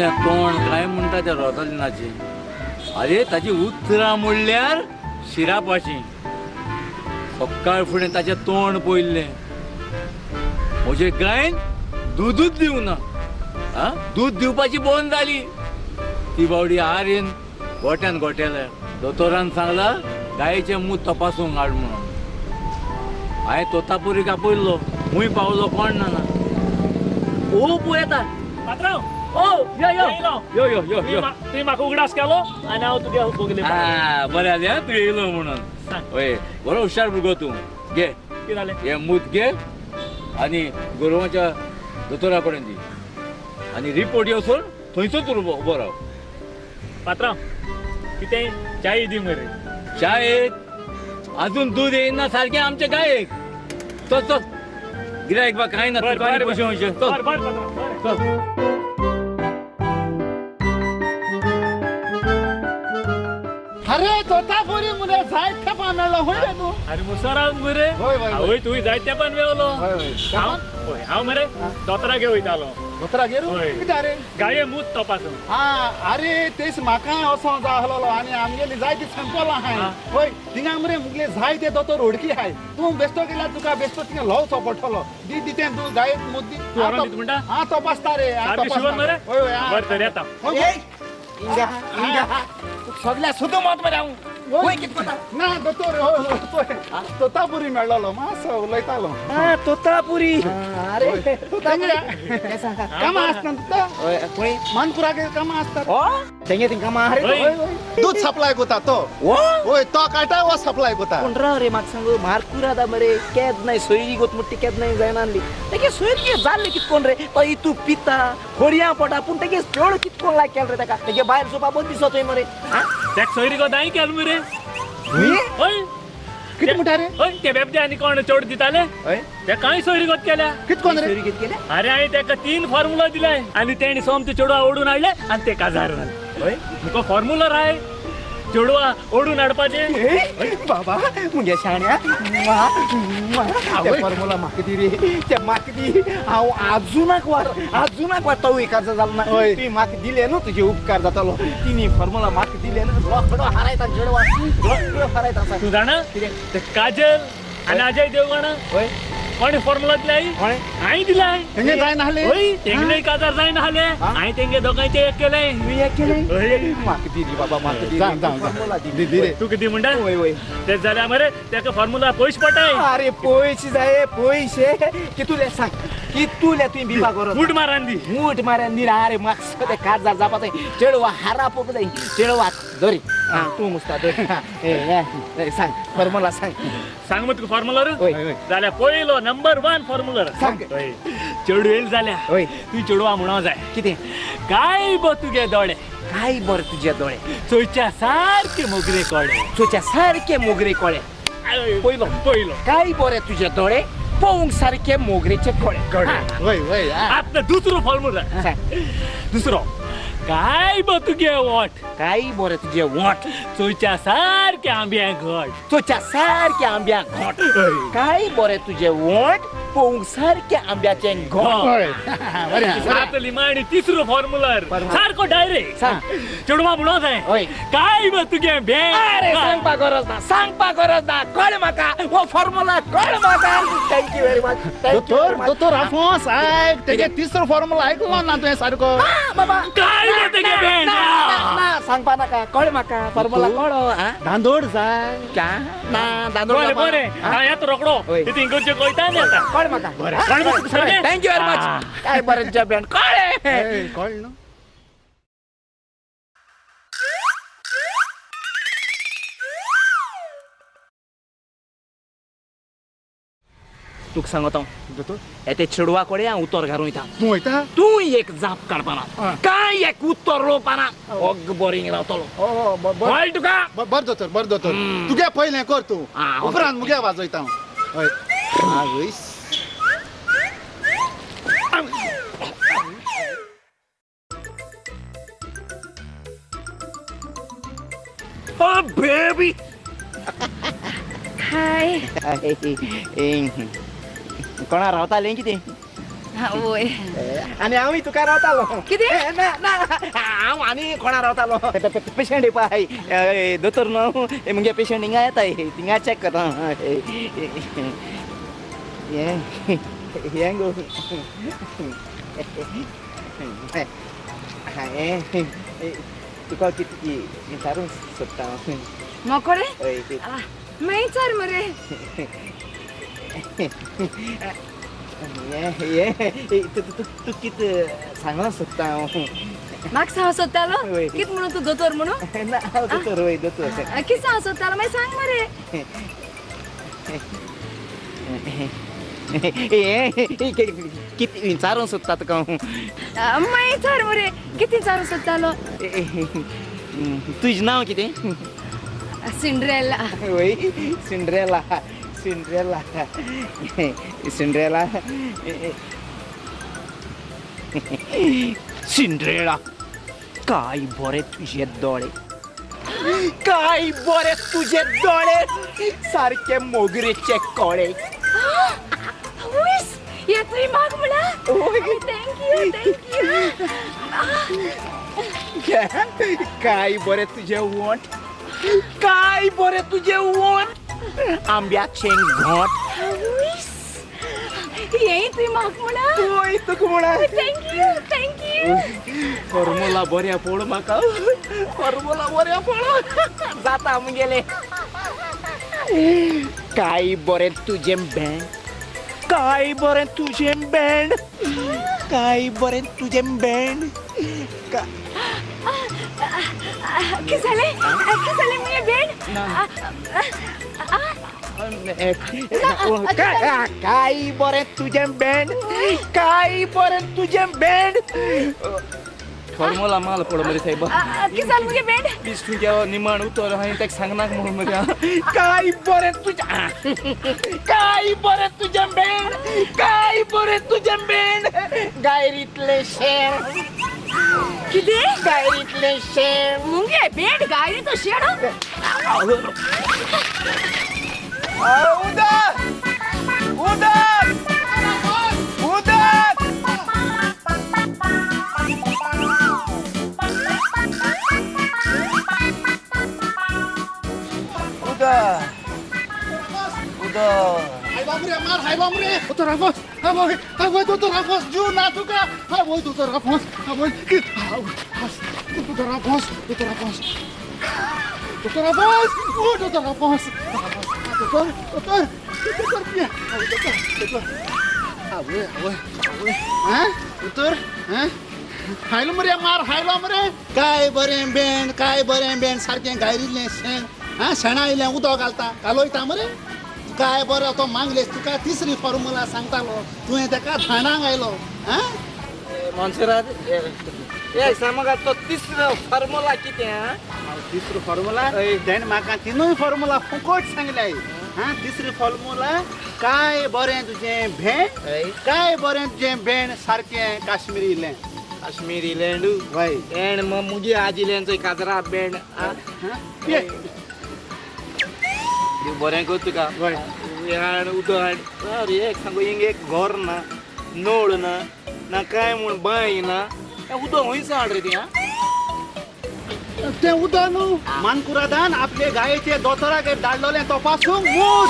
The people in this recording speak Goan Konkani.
कसलें तोंड काय म्हणटा त्या रोजालिनाचें. अरे ताची उतरां म्हणल्यार शिरापाची. सकाळ फुडें ताचें तोंड पळयल्लें. म्हजे गायन दुदूच दिवना. आं, दूद दिवपाची बंद जाली. ती बावडी आरेन गोट्यान गोट्याल्या. दोतोरान सांगला गायेचें मूत तपासूंक हाड म्हणून. हांवें तोतापुरीक आपयल्लो. खूंय पावलो कोण ना. ओ पळयता पात्रांव. ओ यो यो यो यो यो यो. तुवें म्हाका उगडास केलो आनी हांव तुगे बगले. बरें जालें तूं येयलो म्हणून. हय बरो हुशार भुरगो तूं. घे कितें जालें? हें मूत घे आनी गोरवाच्या दोतोरा कडेन दी आनी रिपोर्ट येवसर थंयसर तूं उबो राव. पात्रांव कितें च्याय दी मरे. च्यायेक अजून दूद येयना सारकें आमच्या गायेक. चल चल गिरायक बा कांय ना. तुका पयशे वयचे. चल चल. अरे तोतापुरी मुरे जायत तेपान मेळ्ळो खंय रे तूं? अरे मुसराम मरे. हय तूं जायत तेपान मेळ्ळो. हय हांव मरे दोतोरागेर वयतालो. दोतोरागेर? कित्याक रे? गाये मूत तपासूंक. आं अरे तेच म्हाकाय वचोंक जाय आसलेलो आनी आमगेली जायती सॅम्पल आहाय. हय थिंगा मरे मुगले जायते दोतोर वळखी आहाय. तूं बेश्टो गेल्यार तुका बेश्टो थिंगा ल्हवसो पडटलो. दी दितें तूं गायेक मूत दी. म्हणटा? आं तपासता रे. शुवर मरे? हय हय. बरें तर येता. सगळ्या सुद्दां मत मरे हांव. ना दोतोर तोतापुरी मेळ्ळो मातसो उलयतालो. तोतापुरी. अरे कामां आसता तुका? मानकुरागेर कामां आसता. तेंगे थिंग कामां आहा रे. दूध सप्लाय कोता तो. हय तो काडटा वो सप्लाय कोता. पूण राव रे म्हाका सांग मारकुरादा मरे केदनाय सोयरी गोत मुट्टी केदनाय जायना आसली. तेगे सोयरी जाल्ले कितकोन रे. तो इतू पिता होडयां पोटा पूण तेगे चड कितकोन लायक केल रे ताका. तेगे भायर झोपा बंद दिसत थंय मरे. तेका सोयरी गोत हांवें केल मरे. हय कितें म्हणटा रे? हय ते बेबदे आनी कोण चड दिताले ते कांय सोयरीगत केल्या. कित कोण रे? अरे हांवें तेका 3 फॉर्मुला दिले आनी तेणी सोमते चेडवा ओडून हाडले आनी ते काजार जाले. मुका फॉर्मुला राय चेडवा ओडून हाडपाचें. बाबा मुगे शाण्या फॉर्मुला म्हाका दी रे. ते म्हाका दी. हांव आजुनाक वार आजुनाक वार तो काजार जालो ना. तुवें म्हाका दिले न्हू तुजे उपकार जातलो. तिनी फॉर्मुला म्हाका दिले न्हू रोखडो हारायता चेडवा. रोखडो हारायता. तूं जाणा कितें ते काजल आनी अजय देवगण कोणे फॉर्मुला दिलाय? हांवें दिलाय. तेंगे जायना आसलें? हय तेंगेले काजार जायना आसलें. हांवें तेंगे दोगांयचें एक केलें. तुवें एक केलें? म्हाका दी रे बाबा म्हाका दी. फॉर्मुला दी रे. तूं कितें म्हणटा? हय हय. तें जाल्यार मरे तेका फॉर्मुला पयशे पडटाय. अरे पयशे जाय पयशे. कितुले सांग कितुले तुवें बिबा करत? मूठ मारान दी. मूठ मारान दी. अरे म्हाका तें काजार जावपा जाय. चेडवा हारापोक जाय. चेडवाक धरी तूं मुसता धरी. सांग फॉर्मुला सांग. सांग मग तुका फॉर्मुला रे? जाल्यार पयलो नंबर 1 फॉर्मुला सांग. चेडू येयल जाल्यार तूं चेडवा म्हणो जाय कितें? काय बो तुगे दोळे. काय बरें तुजे दोळे. चोयच्या सारके मोगरे कोळे. चोयच्या सारके मोगरे कोळे. पयलो पयलो. काय बरें तुजे दोळे पळोवंक सारके मोगरेचे कोळे. हय हय. आतां दुसरो फॉर्मुला. दुसरो काय बो तुगे वोट. काय बरें तुजे वोट. चोयच्या सारके आंब्या घोट. चोयच्या सारके आंब्या घोट. काय बरें तुजे वोट पळोवंक सारके आंब्याचें घोट. आतां लिमाणी तिसरो फॉर्मुलर सारको डायरेक्ट. चेडवा म्हणो जाय काय बो तुगे बँक. अरे सांगपा गरज ना सांगपा गरज ना. कळ म्हाका हो फॉर्मुला कळ म्हाका. Thank you very much. दोतोर दोतोर आफोंस आयक तेगे तिसरो फॉर्मुला आयकलो ना तुवें सारको? बाबा काय बो तुगे बँक. ना सांगपा नाका. कळ म्हाका फॉर्मुला कळो. दांदोड जाय ना दांदोड. बरें बरें हांव येता रोकडो. तितून करचें कळटा न्ही आतां. कळ म्हाका. बरें thank you very much. काय बरें तुजें बँड कळ्ळें. कळ्ळें न्हू. तुका सांगता दोतोर हे चेडवा कडेन हांव उतर घालून वयता. तूं वयता? तूं एक जाप काडपाना काय एक उत्तर रोवपाना. ओग बोरींग रावतलो. कळ्ळें तुका? बरें दोतोर बरें दोतोर. तुगे पयलें कर तूं उपरांत मुगे वाजयता हांव. हय. Oh, baby! Hi. कोणा रावतालें कितें? वय आनी हांवूय तुका रावतालो. कितें? ना ना हांव आनी कोणा रावतालो. पेशंट येवपा आहाय दोतोर न्हू मुगे पेशंट हिंगा येताय थिंगा चॅक करता. हें हें गो हें तुका कितें विचारूंक सोदता हांव. मोकोडे मागीर विचार मरे. हें तूं कितें सांगूंक सोदता हांव. म्हाका सांगूंक सोदतालो? कितें म्हणून तूं दोतोर म्हणून? ना हांव दोतोर. वय दोतोर. कितें सांगूंक सोदतालो मागीर सांग मरे. कितें विचारूंक सोदता तुका हांव. मागीर विचार मरे कितें विचारूंक सोदतालो? तुजें नांव कितें? सिंड्रेला. वय सिंड्रेला. सिंड्रेला सिंड्रेला सिंड्रेला काय बरे तुजे दोळे, काय बरे तुजे दोळे, सारके मोगरेचे कोळे. येतोय म्हाका म्हणा. Thank you thank you. काय बरे तुजे ओंठ, काय बरे तुजे ओंठ, आंब्याचें घोंट. हें तुवें म्हाका म्हणा? वय तुका म्हणा. Thank you thank you. Formula बऱ्या पड म्हाका, फॉर्मुला बऱ्या पड जाता मुगेलें. काय बरें तुजें बँड, काय बरें तुजें बँड, काय बरें तुजें बँड. कितें जालें? कितें जालें मुगे बँड? काय बरें तुजें बँड, काय बरें तुजें बँड. फॉर्मुला माल पड मरे साहेब. कितें जालें मुगे बँड? बीस तुज्या निमाण उतर हांवें ताका सांगनाक म्हणून मरे. काय बरें तुजें, काय बरें तुजें बँड, काय बरें तुजें बँड. गायरींतलें शेण. कितें? गायरींतलें शेण. मुगे बँड गायरीचो शेण? उदक उदक उदक. उदक उदक. हाय बाबरे मार, हाय बाबरे दोतोर आफोंस. हाय हाय दोतोर आफोंस जीव ना तुका. हाय वय दोतोर आफोंस. हाय दोतोर आफोंस, दोतोर आफोंस, दोतोर आफोंस, ओ दोतोर आफोंस, दोतोर दोतोर दोतोर दोतोर दोतोर. आवय आवय आवय. हां दोतोर. हां हायलो मरे मार, हायलो मरे. काय बरें बेंड, काय बरें बेंड, सारकें गायरिल्लें शेण. हां शेणा इल्लें उदक घालता घालयता मरे. काय बरो तो मागलेस तुका तिसरी फॉर्मुला सांगतालो, तुवें ताका धाणांक आयलो. हां मोन्सेरात ए सांग तो तिसरो फॉर्मुला कितें? तिसरो फॉर्मुला तेणें म्हाका तिनूय फॉर्मुला फुकट सांगले. हां तिसरी फॉर्मुला काय बरें तुजें भेंड, काय बरें तुजें भेंड, सारकें काश्मीरी इल्लें. काश्मीरी लँड. वय भेंड मुगे आजिल्यांचो काजरा भेंड. बरें कर तुका. वय हाड उदक हाड. अरे एक सांगू हिंग एक घर ना, नळ ना, ना काय म्हूण बांय ना, उदक खंयच हाड रे ती. तें उदक न्हू मानकुरादान आपले गायेचे दोतोराक धाडलोलें तपासूंक मूस.